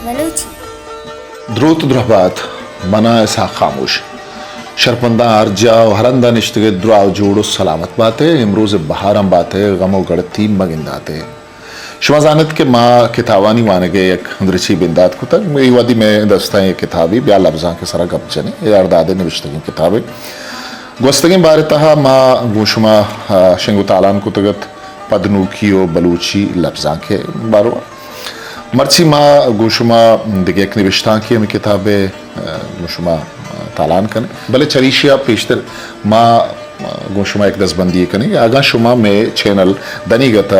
بلوچی۔ دروت درہبات، منا اسحاق خاموش۔ شرپنداں ہر جاہ و ہر ہندا نشتگے دراہ و جوڑ و سلامت باتے، امروز بہاراں باتے، غم و گڑتی مگنداتے۔ شما زانت کہ ما کتابانی وانگے یک درچی بندات کتگ۔ اے وہدی مئے دستاں یک کتابی بیا لبزانک سرا گپ جنیں، اے ارداد نوشتگیں کتابے۔ گوستگیں بار تہا ما گوں شما، آ، شنگ و تالان کتگ ات پدنوکی و بلوچی لبزانک باروا۔ مرچی ما گوں شما دگہ یک نبشتانکے ہمے کتابے، آ، گوں شما، آ، تالان کنیں۔ بلے چریشیا پیشتر ما، آ، گوں شما یک دزبندی کنیں کہ اگاں شما مئے چینل دنیگتا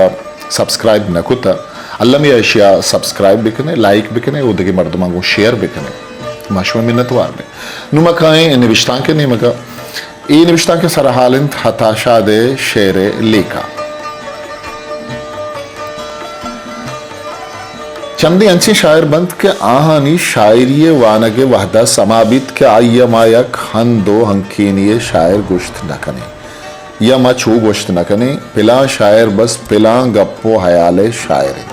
سبسکرائب نہ کتا، المی اشیا سبسکرائب بکنے، لائک بکنے و دگہ مردماں گوں شیئر بکنے۔ ما شما منتوار بیں۔ نوں ما کائیں نبشتانک نیمگا۔ اے نبشتانک سرحال انت عطا شاد ءِ شعر ءِ لیکہ۔ چندے انچیں شاعر بنت کہ آہانی شاعری ءِ وانگ ءِ وہدا سما بیت کہ آئی ءَ ما یک ہند و ہنکینی ءِ شاعر گوشت نہ کنیں یا ما چو گوشت نہ کنیں، پلاں شاعر بس پلاں گپ و ہیال ءِ شاعر انت۔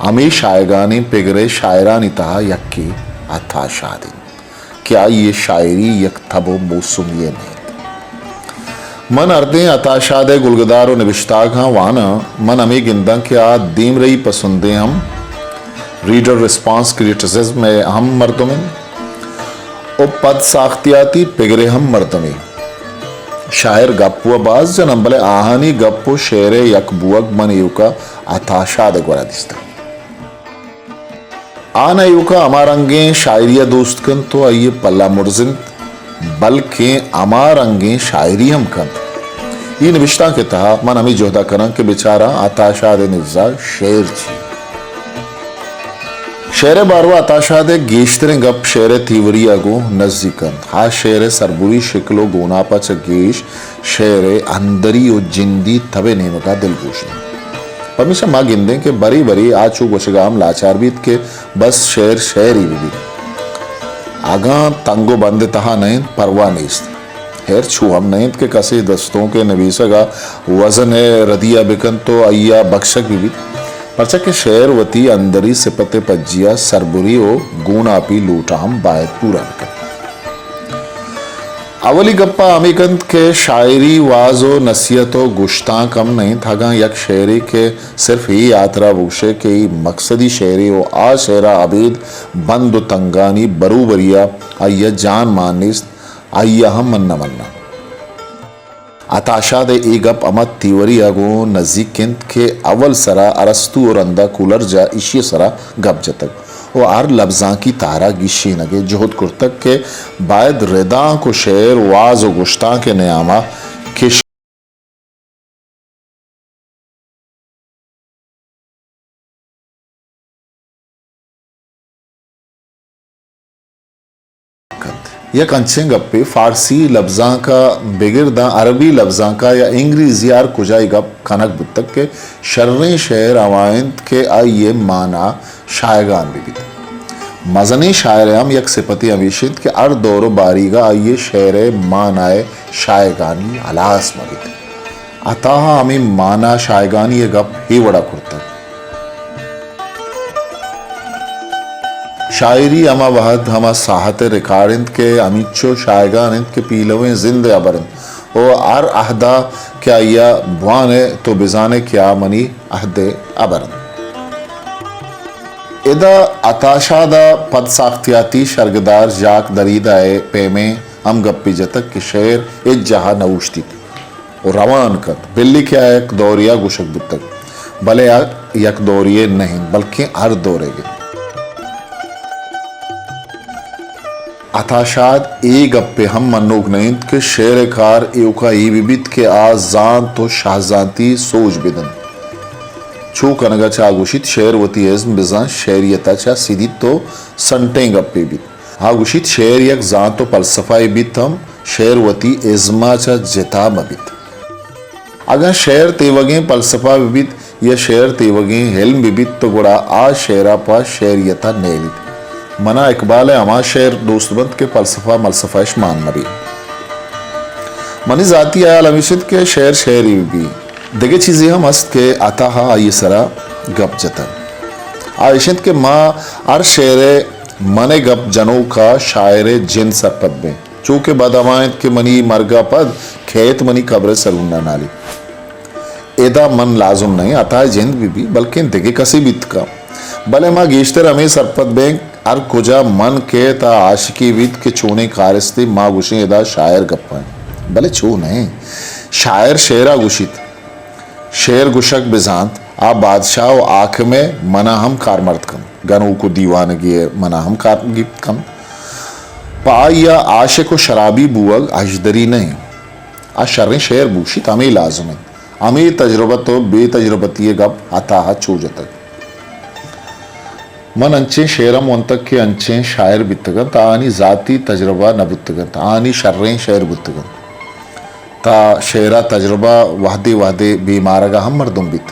ہمے شایگانیں پگر ءِ شاعرانی تہا یکے عطا شاد انت۔ کہ آئی ءِ شاعری یک تب و موسمی یے نہ انت۔ من ہردیں عطا شاد ءِ گلگدار و نبشتاگاں واناں، من ہمے گنداں کہ آ دیمرئی پسندیں ہم، ریڈر ریسپانس کریٹیسزم ءِ ہم مردم انت و پد ساختیاتی پگر ءِ ہم مردمے۔ شاعر گپ و باز جنن، بلے آہانی گپ و شعر ءِ یک بوگ من ایوکا عطا شاد ءِ گورا دیستگ۔ آ نہ ایوکا ہما رنگیں شاعری ءَ دوست کنت و آئی ءِ پلہ مرز انت، بلکیں ہما رنگیں شاعری ہم کنت۔ اے نبشتانک ءِ تہا من ہمے جہد ءَ کناں کہ بچاراں عطا شاد ءِ نزا شعر چی؟ شعر ءِ باروا عطا شاد ءِ گیشتریں گپ شعر ءِ تیوری ءَ گوں نزیک انت۔ آ شعر ءِ سربری شکل و گوناپ ءَ چہ گیش شعر ءِ اندری و جندی تب ءِ نیمگ ءَ دلگوش انت۔ پمیشا ما گندیں کہ برے برے آ چو گوشگ ءَ ہم لاچار بیت کہ بس شعر شعرے بہ بیت۔ اگاں تنگ و بند ءِ تہا نہ انت، پرواہ نیست۔ ہیر چو ہم نہ انت کہ کسے دستونک ءِ نبیسگ ءَ وزن ءِ ردی ءَ بہ کنت و آئی ءَ بکشگ بہ بیت، پرچا کہ شعر وتی اندری سپت ءِ پجی ءَ سربری و گوناپی لوٹ ءَ ہم باید پورا بہ کنت۔ اولی گپ ءَ ہمے کنت کہ شاعری واز و نصیحت و گشتانک ہم نہ انت۔ اگاں یک شعرے کہ صرف اے ہاترا بگوشے کہ اے مقصدی شعرے و آ شعر ءَ ابید بند و تنگانی بروبری ءَ آئی ءَ جان مان نیست، آئی ءَ ہم من نہ مناں۔ عطا شاد ءِ اے گپ ہما تیوری ءَ گوں نزیک انت کہ اول سرا ارسطو و رندا کولرج ءَ ایشی ءِ سرا گپ جتگ و ہر لبزانکی تہر ءَ گیشینگ ءِ جہد کرتگ کہ باید ردانک و شعر، واز و گشتانک ءِ نیام ءَ کہ کنت۔ یک انچیں گپے فارسی لبزانک ءَ بگر داں عربی لبزانک ءَ یا انگریزی ءَ ہر کجا اے گپ کنگ بوتگ کہ شریں شعر ہما انت کہ آئی ءِ مانا شایگان بہ بیت۔ مزنیں شاعر ءِ ہم یک سپتے ہمیش انت کہ ہر دور و باریگ ءَ آئی ءِ شعر ءِ مانا ءِ شایگانی ہلاس مہ بیت۔ عطا ءَ ہمے مانا شایگانی ءِ گپ اے وڑا کرتگ۔ شاعری ہما وہد، ہما ساہت ءِ ریکارڈ انت کہ ہمینچو شایگان انت کہ پیلویں زند ءِ ہبر انت و ہر عہد ءَ کہ آئی ءَ بوان ئے تو بزان ئے کہ آ منی عہد ءِ ہبر انت۔ ادا عطا شاد ءَ پد ساختیاتی شرگدار ژاک دریدا ءِ پیمیں ہم گپے جتگ کہ شعر ہچ جاہ ءَ نہ اوشتیت و روان کنت، بلے کہ آ یک دورے ءَ گوشگ بوتگ، بلے آ یک دورے ءِ نہ انت، بلکیں ہر دورے ءِ انت۔ عطا شاد اے گپ ءِ ہم منوک نہ انت کہ شعر ءِ کار ایوکا اے بہ بیت کہ آ زانت و شہزانتی سوج بہ دنت۔ چو کنگ ءَ چہ آ گوشیت، شعر وتی ازم بزاں شعریت ءَ چہ سدیت و سنٹیں گپے بیت۔ آ گوشیت، شعر یک زانت و پلسفہ یے بیت ہم شعر وتی ازم ءَ چہ جتا مہ بیت۔ اگاں شعر تیوگیں پلسفہ بہ بیت یا شعر تیوگیں علم بہ بیت تو گڑا آ شعر ءَ پہ شعریت ءَ نیلیت۔ منا اقبال ءِ ہما شعر دوست بنت کہ پلسفہ ملسفہ اش مان مہ بیت۔ منی ذاتی ہیال ہمیش انت کہ شعر شعرے بہ بیت۔ دگہ چیزے ہم است کہ عطا ءَ آئی ءِ سرا گپ جتگ۔ آ اش انت کہ ما ہر شعر ء من ء گپ جنوک ء شاعر ء جند سرپد بیں، چو کہ بد ہما انت کہ منی مرگ ء پد کیت منی قبر ء سرون ء نالی۔ ادا من لازم نہ انت عطا ء جند بہ بیت، بلکیں دگہ کسے بیت کنت۔ بلے ما گیشتر ہمے سرپد بیں، ہر کجا من کیت ء عاشقے بیت کہ چونیں کارستے، ما گوشیں ادا شاعر گپ ء انت۔ بلے چو نہ انت۔ شاعر شعر ء گوشیت۔ شعر گوشگ بزانت، آ بادشاہ و حاکم ء منا ہم کارمرد کنت، گنوک و دیوانگی ء منا ہم کارگیپت کنت۔ پہ آئی ء عاشق و شرابی بوگ ہژدری نہ انت۔ آ شریں شعر بوشیت، ہمے لازم انت۔ ہمے تجربت و بے تجربتی ء گپ عطا ء چو جتگ۔ من انچیں شعر ہم ونتگ کہ انچیں شاعر بیتگ انت، آہانی ذاتی تجربہ نہ بوتگ انت، آہانی شریں شعر بوتگ انت۔ تا شعر ء تجربہ وہدے وہدے بے مارگ ء ہم مردم بیت۔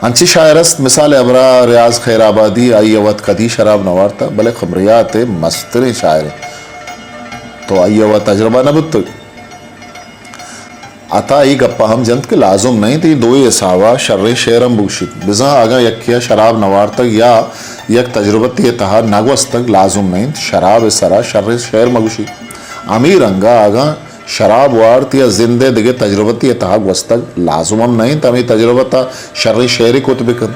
انچیں شاعر است، مثال ء ہبرا ریاض خیر آبادی، آئی ء وت کدی شراب نہ وارتہ، بلے خمریات ء مستریں شاعر انت۔ تو آئی ء وت تجربہ نہ بوتگ۔ عطا اے گپ ء ہم جنت کہ لازم نہ انت اے دوئیں حساب ء شریں شعر ہم بگوشیت۔ بزاں اگاں یکے ء شراب نہ وارتگ یا یک تجربتے ء تہا نہ گوستگ، لازم نہ انت شراب ء سرا شریں شعر مہ گوشیت۔ ہمے رنگ ء اگاں شراب وارت یا زند ء دگہ تجربتے ء تہا گوستگ، لازم ہم نہ انت ہمے تجربت ء شریں شعرے کت بہ کنت۔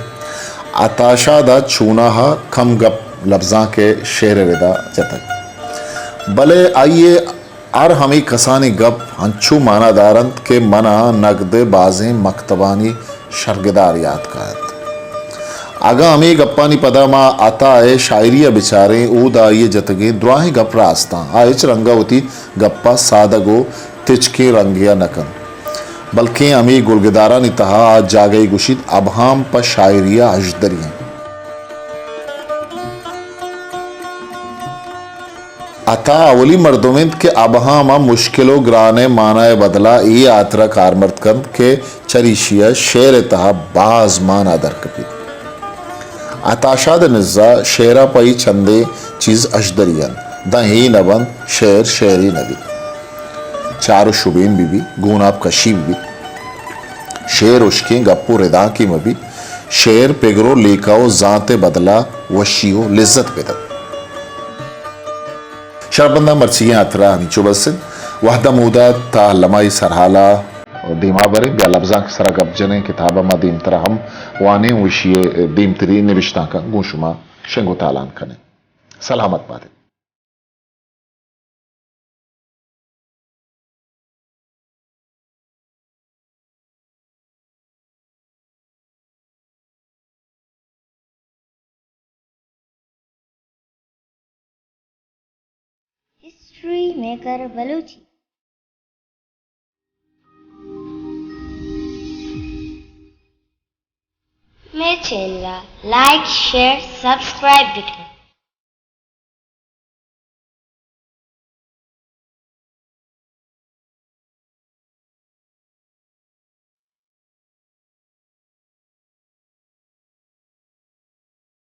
عطا شاد ء چوناہا کم گپ لبزانک ء شعر ء ردا جتگ، بلے آئی ء ہر ہمے کسانیں گپ انچو مانا دار انت کہ من ء نگد ء بازیں مکتبانی شرگدار یات کاینت۔ اگاں ہمے گپانی پدا ما عطا ء شاعری ء بچاریں، اودا آئی ء جتگیں دراہیں گپ راستاں، آ ہچ رنگ ء وتی گپ ء سادگ و تچکیں رنگے ء نہ کنت، بلکیں ہمے گلگدارانی تہا آ جاگہے گوشیت، ابہام پہ شاعری ء ہژدری انت۔ عطا اولی مردم انت کہ ابہام ء مشکل و گرانیں مانا ء بدلا اے ہاترا کارمرد کنت کہ چریشی ء شعر ء تہا باز مانا در کپیت۔ عطا شاد ء نزا شعر ء پہ اے چندیں چیز ہژدری انت، داں اے نہ بنت شعر شعرے نہ بیت۔ چار و شبین بہ بیت، گوناپ کشی بہ بیت، شعر ہشکیں گپ و ردانکے مہ بیت، شعر پگر و لیکہ و زانت ء بدلا وشی و لذت بدنت۔ شرپنداں مرچیگیں ہاترا ہمینچو بس انت۔ وہد ء مودا تا الما ء سرحال ء دیما بریں، بیا لبزانک سرا گپ جنیں، کتاب ء ما دیمترا ہم وانیں، وشی ء دیمتری نبشتانکاں گوں شما شنگ و تالان کنیں۔ سلامت بات ات۔ ہسٹری میکر بلوچی۔ مئے چینل ء لائک، شیئر، سبسکرائب بکن۔